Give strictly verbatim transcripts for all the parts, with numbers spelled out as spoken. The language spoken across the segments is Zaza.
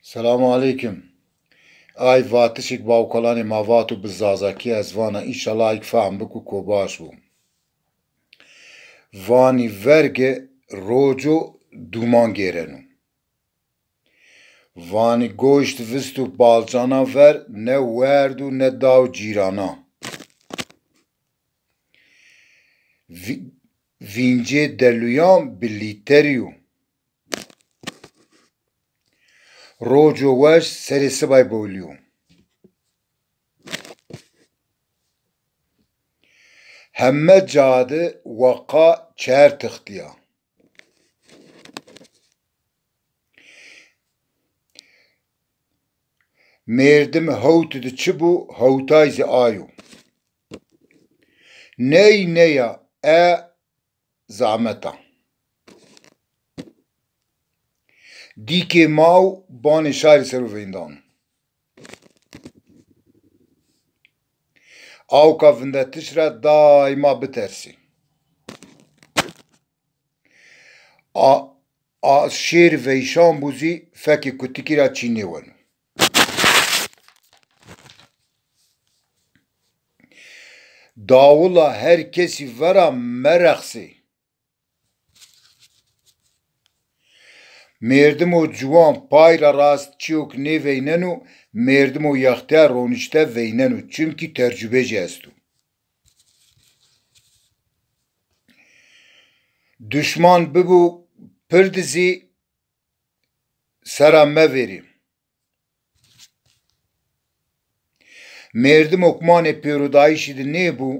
Selamu aleykum. Ay vatişêk bawkalanê ma vato bi zazakî ez vana, înşallah ayk fehm biku ko baş bo. Vanî verge roco duman gêreno. Vanî goşt visto balcana ver, ne werd û ne daw cîrana. Vî-, vîncê deluyan bi lîterî yo. Roco weş serê sibay bowlî yo. Heme ca de weqa çer tixtîya. Mêrdim hewt di çi bo, hewtay zî ayo. Ney neya e zamet a. Dîkê ma û banê şarî ser o veyndano. Awka vindetiş ra daîma bitersî. A, a şêr veyşan bû zî fekê kutikî ra çî nêweno. Dawula her kesî vera merexsê. Mêrdimo ciwan pay ra rast çîyok nêveyneno, mêrdimo yextiyar ronişte veyneno, çimkî tercube jî esto. Duşman bibo pirdi zî sera mevêrî. Mêrdimok manê pêrodayîşî de nêbo,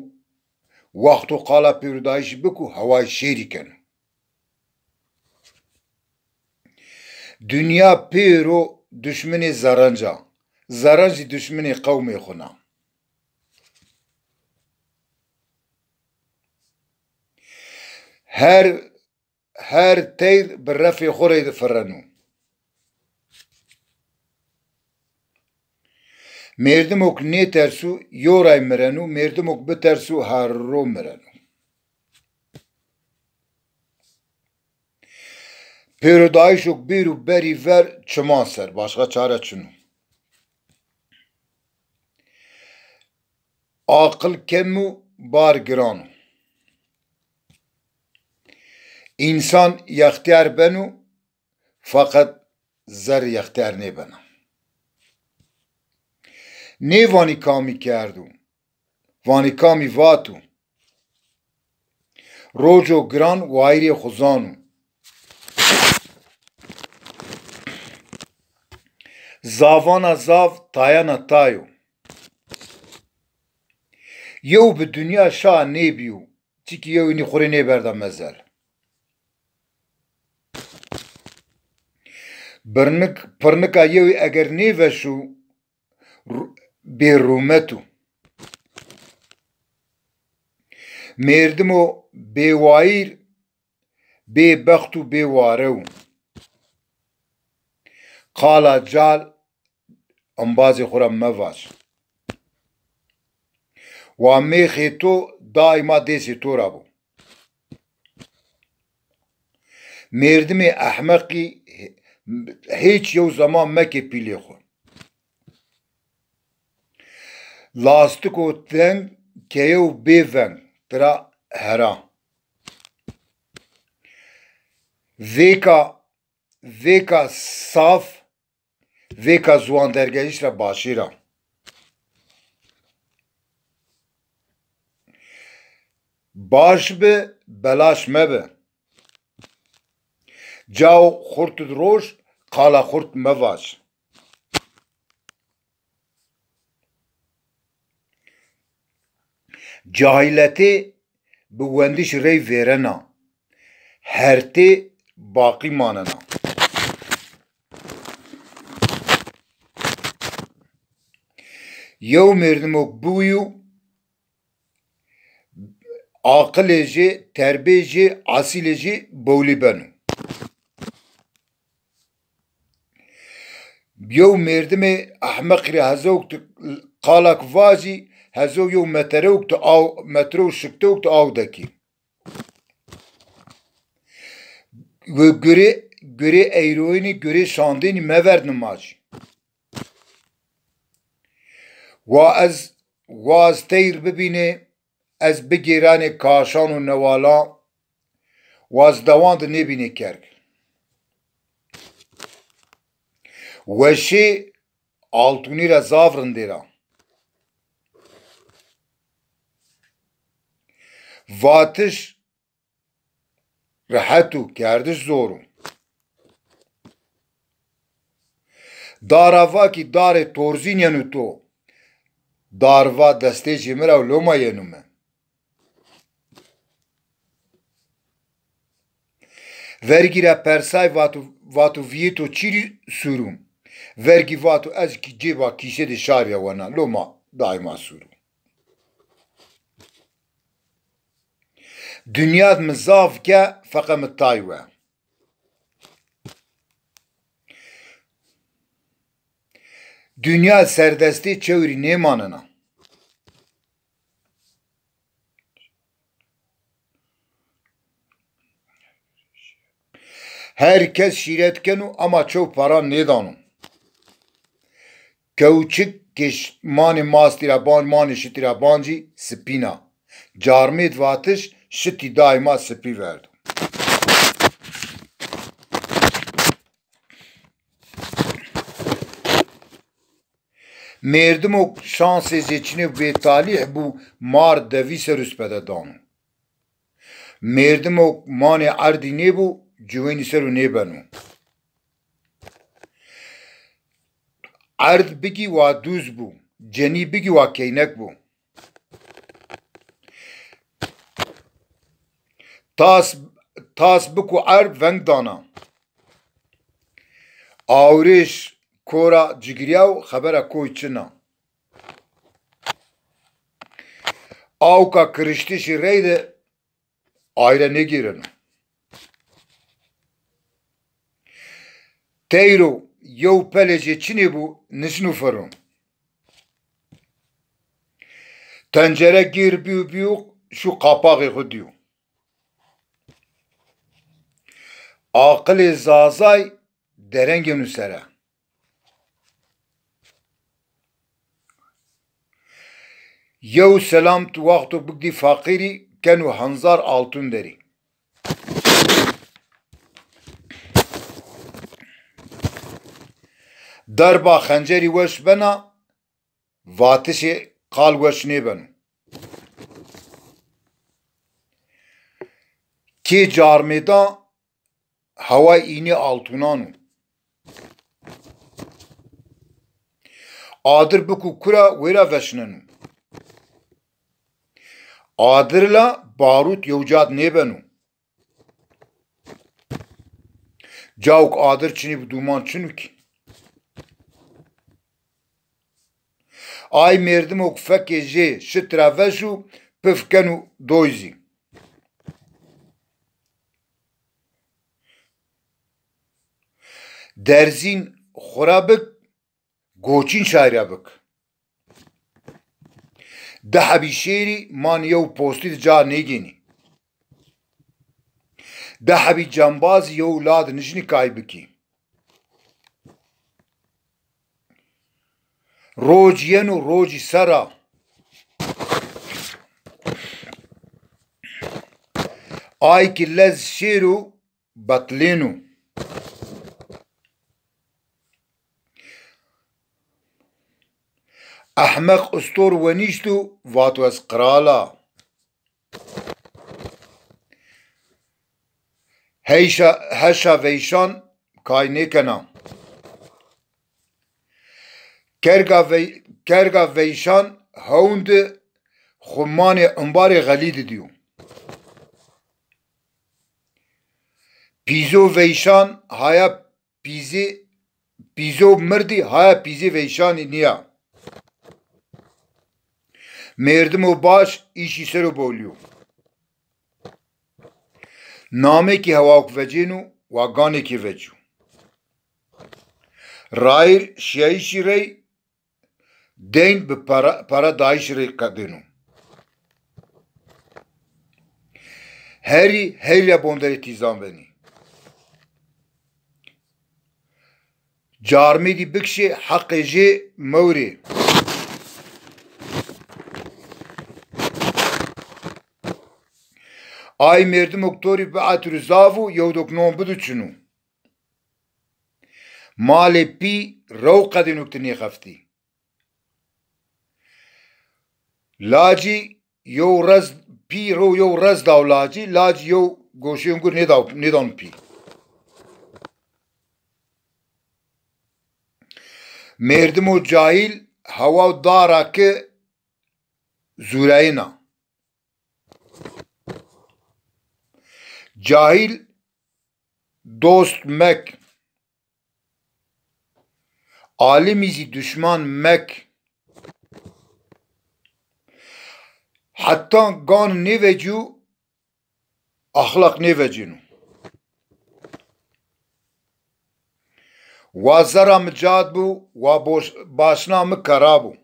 wexto qala pêrodayîşî biko, hewayê şêrî keno. Dinya pêro duşminê zerenc a, zerenc zî duşminê qewmê xwu na. Her her teyr bi refê xo rê de fireno. Mêrdimok nêterso, yo ray mireno, mêrdimok biterso, herro mireno. Pêrodayîşok bêro berî ver çiman ser, başqa çare çin o. Aqil kem û bar giran o. Însan yextiyar beno, feqet zer yextiyar nêbena. Nêvanî kamî kerdo, vanî kamî vato. Roco giran wayîrê xwu zano. Zavana zav, tayana tay o. Yew bi dinya şa nêbîyo, çikî yewînî xwu rê nêberda mezel. Birnik, pirnika yewî eger nêveşo, ru-, bêrûmet o. Mêrdimo bêwayîr, bêbext û bêware o. Qala cal embazê xwu ra mevac. Wa mêxê to daîma dêsê to ra bo. Mêrdimê ehmeqî hêç yew zeman meke pîlê xwu. Lastiko teng keyew bêveng tira hera. Vêka, vêka saf, vêka ziwandergehîş ra başêr a. Baş bi, belaş mebi. Cao xurt di roj, qala xurt mevac. Cahîletê bi wendiş rey vêrena, hertê baqî manena. Yew mêrdimok biwîyo, aqilê jê, terbê jê, esîlê jê bowlî beno. Yew mêrdimê ehmeqî rê hezewk di qalak vajî, hezew yew meterewk di aw, metre û şiktewk di aw de kî. Wi gurê gurê eyroyînî, gurê şandênî meverd nimajî. Wa ez, wa ez teyr bibînê, ez bigêranê kaşan û newala, wa ez dewan de nêbînê kerg. Weşê altûnî ra zaf rindêr a. Vatiş rehet û kerdiş zor o. Dara va kî darê torzîn yeno to. Dar va destê jê mi ra û loma yeno mi. Vergî ra persay vato, vato vîyê to çîrî sûr o. Vergî vato ez kî cêba kîşê de şarî ra wena. Loma daîma sûr o. Dinya mi zaf ke feqe mi tay we. Dinya serdestê çewrî nêmanena. Her kes şîret keno ama çew para nêdano. Kewçik ke ş-, manê mastî ra banc, manê şitî ra bancî sipîn a. Carmêd vatiş şitî daîma sipî verdo. Mêrdimo şansê zê çinê bêtalîh bû, mar devî ser û spede dano. Mêrdimo manê erdî nêbû, ciwenî ser o nêbeno. Erd bigî wa dûz bû, cenî bigî wa keynek bû. Tas, tas biku erd veng dana. Awrêş kora cigiryaw xebera koy çin a. Awka kiriştişî reyde ayre nêgêreno. Teyro yew pelê jê çinê bû, nişino ferro. Tencere gêr bîyo bîyo, şû qapaxê xwu dîyo. Aqilê Zazay dereng yeno sere. Yew selam tu wexto bigdî feqîrî keno henzar altun derî. Derba xencerî weş bena, vatişê qal weş nêbeno. Kê carmêda heway înê altunan o. Adir biku kura wêra veşneno. Adir la barut yewcad nêbeno. Cawk adir çinî bi dûman çin o kî. Ay mêrdimo ke fekê jê şit ra veş û pif keno doy zî. Derzîn xwu ra bik, goçîn şay ra bik. Di hebî şêrî manê yew postî de ca nêgênî. Di hebî cembazî yew la de nişinî kay bikî. Roc yeno rocî ser a. Ay kî lez şêro betlêno. Ehmeq ustor wenîşto, vato ez qral a. Heyşa, heşa veyşan kay nêkena. Kerga vey-, kerga veyşan hewn di xwu manê umbarê xelî di dîyo. Pîzo veyşan haya pîzê, pîzo mirdî haya pîzê veyşanî nîya. Mêrdimo baş îşî ser o bolîyo. Namekî hewak vecêno, wa ganekî veco. Rayîr şiyayîşî rey deyn bi para, para dayîşî rey qedêno. Herî, herî ra bonderê tîzan benî. Carmêdî bikişê heqê jê mewrê. Ay merdimok to rê bietirû zaf û yewdok non bido çin o. Malê pî rew qedênok ti nêxeftî. Lacî yew rez, pî rew yew rez daw lacî, lacî yew goşê ungur nêdaw, nêdan pî. Mêrdimo cahîl hewa dara ki zûreyina. Cahîl dost mek. Alimî zî duşman mek. Heta gan nêvecîyo, axlaq nêvecîno. Wa zera mi cad bo, wa boş-, başna mi kera bo.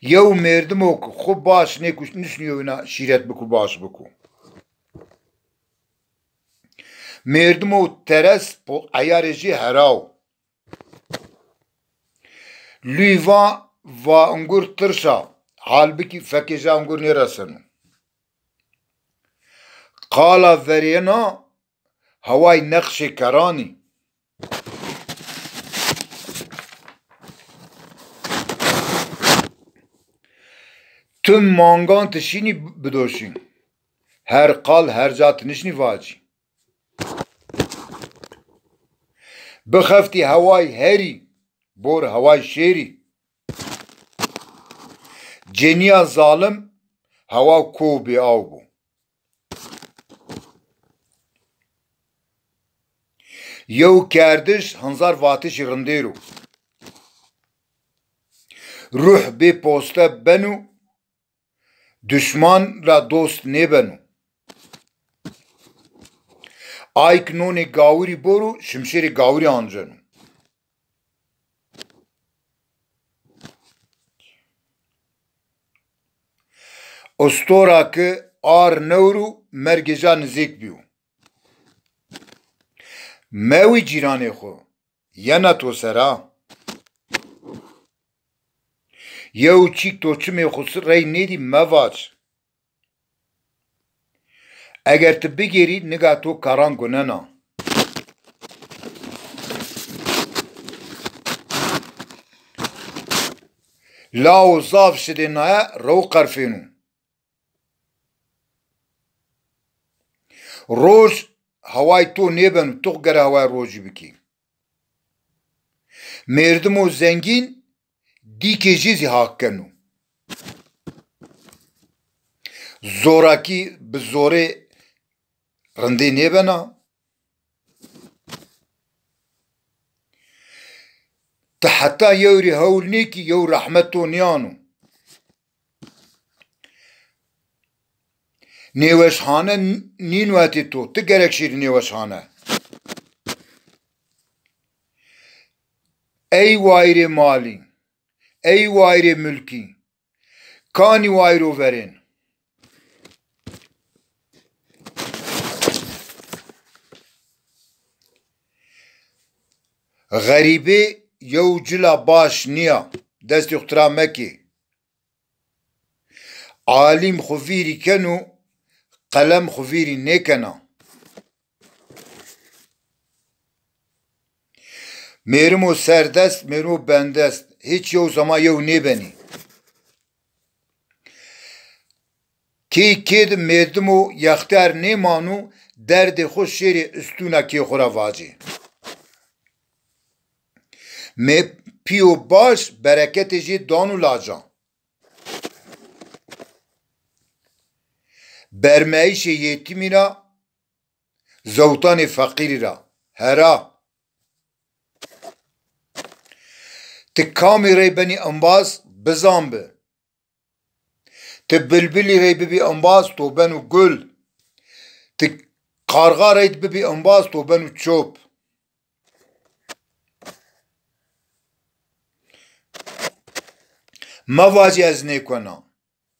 Yew merdimo ki xwu baş nêkuş, nişnîyo wina şîret biku, baş biku. Merdimo teres po eyarê jê heraw. Lûy va, va ungur tirş a, halbikî fekê ja ungur nêreseno. Qala verêna haway neqşê keranî. Tim mangan ti şînî bidoşî. Her qal her ca ti nişnî vacî. Bixeftî heway herî, bor heway şêrî. Cenîya zalim hewa ko bêaw bo. Yew kerdiş hinzar vatişî rindêr o. Ruh bê poste beno, duşman ra dost nêbeno. Ay ki nonê gawirî boro, şimşêrê gawirî anceno. Ustora ki ar newro, mergê ja nizêk bîyo. Mewî cîranê xwu, yena to sera. Yew çîk to çimê xwu rey nêdî mevac. Eger ti bigêrî, niga to karan gunena. Lawo zaf şidênaye rew qerfêno. Roj haway to nêbeno, to gere haway rojî bikî. Mêrdimo zengîn dîkê jê zî hak keno. Zorakî bi zorê rindê nêbena. Ti heta yewrî hewl nêkî, yew rehmet to nîyano. Nêweşhane n-, nîno hetê to, ti gerek şêrî nêweşhane. Ey wayirê malî, ey wayirê mulkî, kanî wayiro verên. Xerîbê yew cila baş nîya, destê xwu tira mekê. Alîm xwu vîrî keno, qelem xwu vîrî nêkena. Mêrimo serdest, mêrimo bendest, hîç yew zama yew nêbenî. Key kê di mêrdimo yextiyar nêmano, derdê xwu şêrê ustûna kê xwu ra vacê. Mê pîyo baş bereketê jê dano lacan. Bermeyişê yetîmî ra, zewtanê feqîrî ra. Hera. Ti kamî rey benî embaz, bizan bi. Ti bilbilî rey bibî embaz, to beno gul. Ti qarxa rey bibî embaz, to beno çop. Mevacî ez nêkena.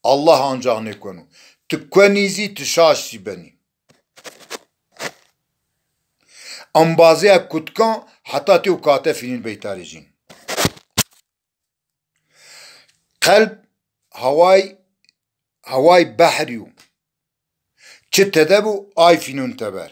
Allah ancax nêkeno. Ti kuenî zî, ti şaş zî benî. Embazêya kutkan heta têw kate fînûn beytarê cîn. Qelb haway, haway behrî yo. Çi tede bo, ay fînûn teber.